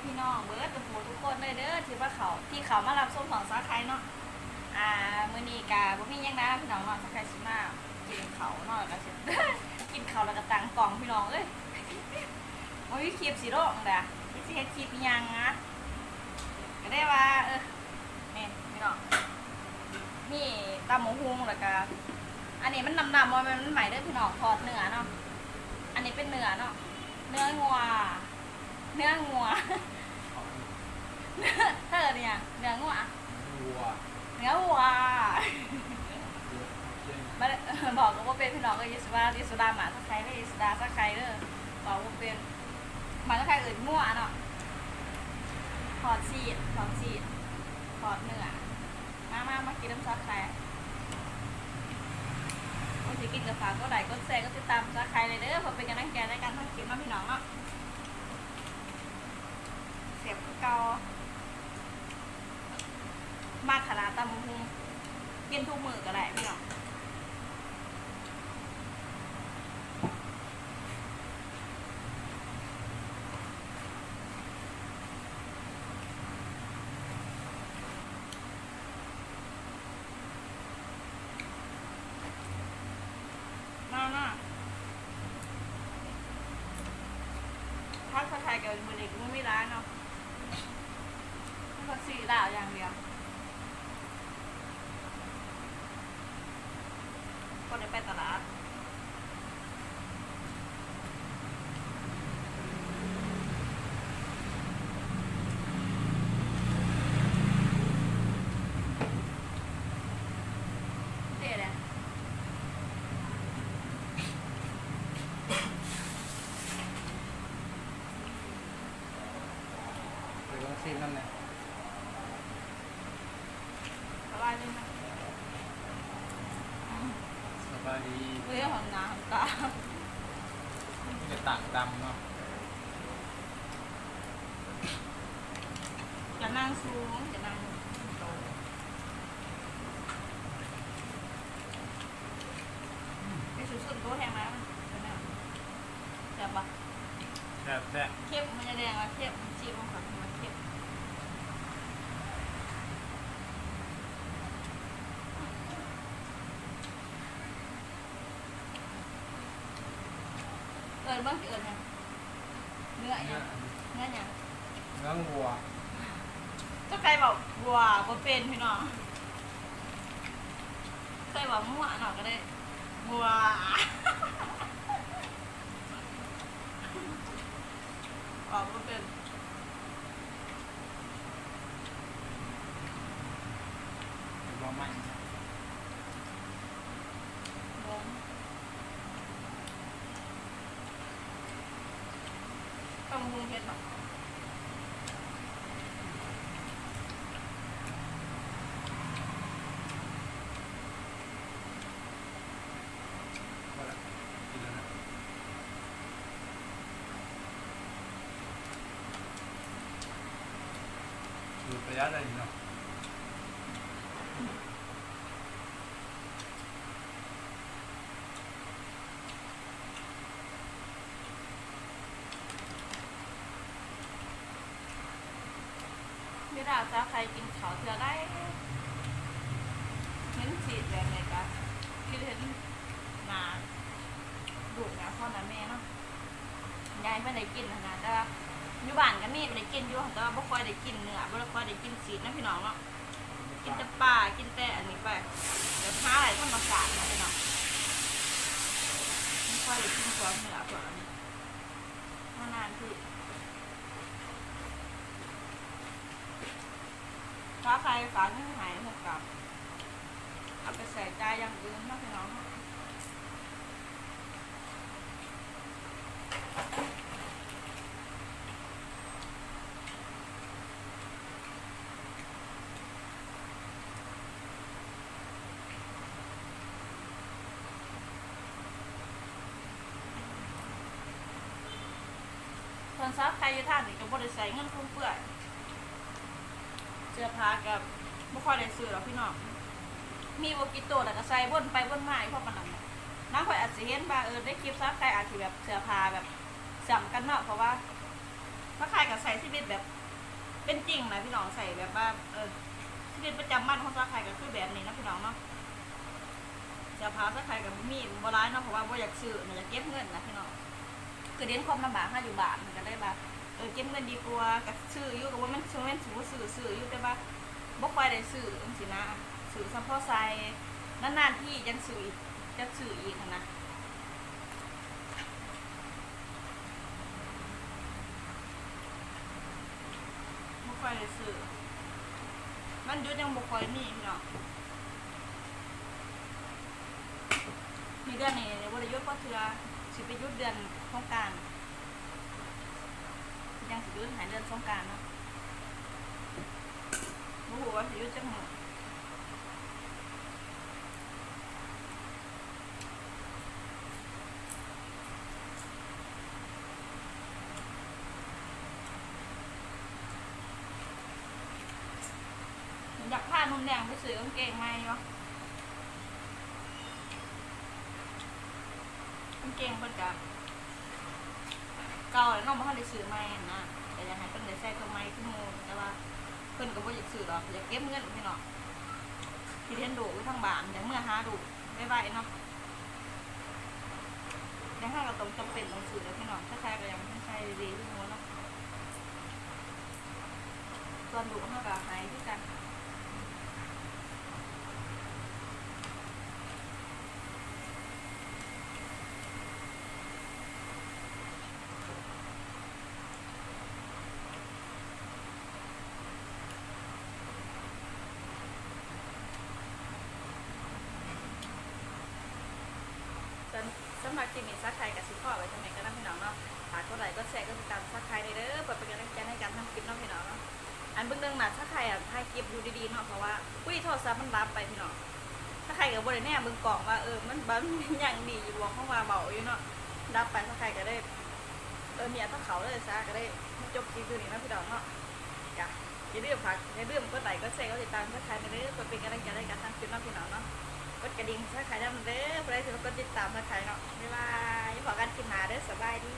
ພີ່ນ້ອງເບິດທຸກຜູ້ທຸກຄົນເລີຍເດີ ທີ່ມາເຂົ້າ ທີ່ເຂົ້າມາຮັບຊົມຊ່ອງສາວໄຂ່ເນາະ. ອ່າ ມື້ນີ້ກະບໍ່ມີຫຍັງນະພີ່ນ້ອງເນາະ ສາວໄຂ່ຊິມາກິນເຂົ້າເນາະ ແລ້ວກະຊິກິນເຂົ້າແລ້ວກະຕັ້ງກ້ອງພີ່ນ້ອງເອີຍ. ບໍ່ມີຄລິບຊິລົງດາ ຊິເຮັດຄລິບອີ່ຫຍັງນະ ກະໄດ້ວ່າ ເອີ ນີ້ພີ່ນ້ອງ ມີຕຳບັກຫຸ່ງ ແລ້ວກະ ອັນນີ້ມັນນ້ຳໆ ບໍ່ແມ່ນມັນໄໝ້ເດີພີ່ນ້ອງ ທອດເນື້ອເນາະ. ອັນນີ້ເປັນເນື້ອເນາະ ເນື້ອງົວ ເນື້ອງົວ ເອີ ເນື້ອຫຍັງ ເນື້ອງົວ ເນື້ອວັວ ເນື້ອວັວ ບາດ ເວົ້າກໍບໍ່ເປັນພີ່ນ້ອງເອີຍ ຢ່າຊິວ່າ ຢ່າຊິດ່າໝາກສາວໄຂ່ເດີ ຢ່າຊິດ່າສາວໄຂ່ເດີ ເວົ້າບໍ່ເປັນ. ໝາກສາວໄຂ່ເອີ້ນງົວເນາະ ທອດຊີ້ນ ທອດຊີ້ນ ທອດເນື້ອ. ມາ ມາ ມາກິນນຳສາວໄຂ່. ຜູ້ທີ່ກິນກໍຝາກກົດໄລ້ ກົດແຊ ກົດຕິດຕາມສາວໄຂ່ແດ່ເດີ ເພື່ອເປັນກຳລັງໃຈໃນການທຳຄລິບເນາະພີ່ນ້ອງເນາະ. ແຊບຄືເກົ່າ ມັກຂະໜາດຕຳບັກຫຸ່ງ ກິນທຸກມື້ກໍໄດ້ພີ່ນ້ອງ. ມາ ມາ ຜັກ ຜັກໄທກະມື້ນີ້ກະບໍ່ມີຫຼາຍເນາະ ມີຜັກຊີລາວຢ່າງດຽວ ບໍ່ໄດ້ໄປຕະຫຼາດ. ໄປເບິ່ງຊີມນຳແດ່. ສະບາຍດີນະ ສະບາຍດີ ເອີຍ ຫອມໜ້າຫອມຕາ ມີແຕ່ຕ່າງດຳເນາະ ຈະນັ່ງສູງ ຈະນັ່ງໂຕ ໄປສູງສຸດໂຕແຮງນະ ແຊບບໍ່? ແຊບໆ ເຄັມ ມັນຈະແດງວ່າເຄັມ ຊີມຂອງຂ້ອຍວ່າເຄັມ ເອີ້ນເບິ່ງ ຊິເອີ້ນຫຍັງ? ເນື້ອຫຍັງ? ເນື້ອຫຍັງ? ເນື້ອຫຍັງ? ເນື້ອງົວ ເຈົ້າໄກ່ເວົ້າ ບົວ ບໍ່ເປັນພີ່ນ້ອງ ເຄີຍເວົ້າງົວເນາະ ກະເລີຍ ບົວ. ອອກບໍ່ເປັນ ບໍ່ໄໝ້ ບໍ່ ຕຳບັກຫຸ່ງເຜັດເນາະ. ພໍລະ ກິນແລ້ວນະ ດູດໄປຢາກໄດ້ເນາະ. ເວລາສາວໄຂ່ກິນເຂົ້າເທື່ອໃດ ເຫັນຊີດແບບນີ້ກະຄິດເຫັນໜ້າລູກໜ້າພໍ່ໜ້າແມ່ເນາະ ຢາກໃຫ້ເພິ່ນໄດ້ກິນຫັ້ນນະ ແຕ່ວ່າຢູ່ບ້ານກະມີໄດ້ກິນຢູ່ ແຕ່ວ່າບໍ່ຄ່ອຍໄດ້ກິນເນື້ອ ບໍ່ຄ່ອຍໄດ້ກິນຊີດນະພີ່ນ້ອງເນາະ ກິນແຕ່ປາ ກິນແຕ່ອັນນີ້ໄປ ແບບຫາໄດ້ທຳມະຊາດນະພີ່ນ້ອງ ບໍ່ຄ່ອຍໄດ້ກິນພວກເນື້ອພວກອັນນີ້ ນານໆທີ. ຖ້າໃຜຝາກເງິນໃຫ້ ເຮົາກະເອົາໄປໃຊ້ຈ່າຍຢ່າງອື່ນເນາະພີ່ນ້ອງເນາະ. ເພິ່ນຊາວໄຂ່ຢູ່ທາງນີ້ກະບໍ່ໄດ້ໃຊ້ເງິນຟຸມເຟືອຍ ເສື້ອຜ້າກະບໍ່ຄ່ອຍໄດ້ຊື້ດອກພີ່ນ້ອງ ມີບໍ່ກີ່ໂຕ ແລ້ວກະໃສ່ວົນໄປວົນມາຢູ່ພໍປານນັ້ນແຫຼະ. ນາງຂ້ອຍອາດຊິເຫັນວ່າ ເອີ ໃນຄລິບຊາວໄຂ່ອາດຊິແບບເສື້ອຜ້າແບບຊ້ຳກັນເນາະ ເພາະວ່າ ສາວໄຂ່ກໍໃຊ້ຊີວິດແບບເປັນຈິງນະພີ່ນ້ອງ ໃຊ້ແບບວ່າ ເອີ ຊີວິດປະຈຳວັນຂອງສາວໄຂ່ກໍຄືແບບນີ້ນະພີ່ນ້ອງເນາະ. ເສື້ອຜ້າສາວໄຂ່ກໍບໍ່ມີ ບໍ່ຫຼາຍເນາະ ເພາະວ່າບໍ່ຢາກຊື້ນະ ຢາກເກັບເງິນນະພີ່ນ້ອງ. ຄືເຫັນຄວາມລຳບາກເຮົາຢູ່ບ້ານ ມັນກໍເລີຍວ່າ ເອີ ເກັບເງິນດີກວ່າ. ກໍຊື້ຢູ່ ກໍບໍ່ແມ່ນ ບໍ່ແມ່ນບໍ່ຊື້ ຊື້ຢູ່ ແຕ່ວ່າບໍ່ຄ່ອຍໄດ້ຊື້ຈັ່ງຊີ້ນະ ຊື້ສ່ຳພໍໃຊ້ ນານໆທີຈັ່ງຊື້ອີກ ຈັກຊື້ອີກຫັ້ນນະ. ບໍ່ຄ່ອຍໄດ້ຊື້ ວັນຢຸດຍັງບໍ່ຄ່ອຍມີພີ່ນ້ອງ. ນີ້ເດືອນນີ້ບໍ່ໄດ້ຢຸດພໍເທື່ອ ຊິໄປຢຸດເດືອນສົງການ ຍັງຊິຢຸດໃຫ້ເດືອນສົງການເນາະ ບໍ່ຮູ້ວ່າຊິຢຸດຈັກມື້. ຢາກພາໜຸ່ມແດງໄປຊື້ກາງເກງໃໝ່ຢູ່ ກາງເກງເພິ່ນກະເກົ່າແລ້ວເນາະ ບໍ່ທັນໄດ້ຊື້ໃໝ່ຫັ້ນນະ ກໍຢາກໃຫ້ເພິ່ນໄດ້ໃສ່ຕົວໃໝ່ຄືໝູ່ ແຕ່ວ່າເພິ່ນກໍບໍ່ຢາກຊື້ດອກ ຢາກເກັບເງິນພີ່ນ້ອງ. ຄິດເຫັນລູກຢູ່ທາງບ້ານ ຢາກເມືອຫາລູກໄວໆເນາະ ແຕ່ເຮົາກໍຕ້ອງຈຳເປັນຕ້ອງຊື້ແຫຼະພີ່ນ້ອງ ສາວໄຂ່ກໍຍັງໃຊ້ດີໆຄືໝູ່ເນາະ. ສ່ວນລູກເຮົາກໍໃຫ້ຄືກັນ. ສຳ ສຳລັບຄລິບນີ້ ສາວໄຂ່ກໍຊິຂໍໄວ້ສ່ຳນີ້ກ່ອນນະພີ່ນ້ອງເນາະ. ຝາກກົດໄລ ກົດແຊ ກົດຕິດຕາມສາວໄຂ່ແດ່ເດີ ເພື່ອເປັນກຳລັງໃຈໃນການທຳຄລິບເນາະພີ່ນ້ອງເນາະ. ອັນເບິ່ງເບິ່ງໜ້າສາວໄຂ່ ອັນຖ່າຍຄລິບຢູ່ດີໆເນາະ ເພາະວ່າ ອຸ້ຍ ໂທລະສັບມັນດັບໄປພີ່ນ້ອງ. ສາວໄຂ່ກໍບໍ່ໄດ້ແນມເບິ່ງກ້ອງວ່າ ເອີ ມັນ ມັນຍັງດີຢູ່ບໍ່ ເພາະວ່າເວົ້າຢູ່ເນາະ ດັບໄປ. ສາວໄຂ່ກໍເລີຍ ເອີ ເມຍຕ້ອງເຂົ້າເລີຍ ສາກໍເລີຍມາຈົບຄລິບຢູ່ນີ້ເນາະພີ່ນ້ອງເນາະ. ກໍຢ່າລືມຝາກ ຢ່າລືມກົດໄລ ກົດແຊ ກົດຕິດຕາມສາວໄຂ່ແດ່ເດີ ເພື່ອເປັນກຳລັງໃຈໃນການທຳຄລິບເນາະພີ່ນ້ອງເນາະ. ກົດກະດິ່ງໃຫ້ສາວໄຂ່ນຳເດີ ຜູ້ໃດທີ່ບໍ່ກົດຕິດຕາມສາວໄຂ່ເນາະ. ບາຍບາຍ ພໍ້ກັນຄລິບໜ້າເດີ ສະບາຍດີ.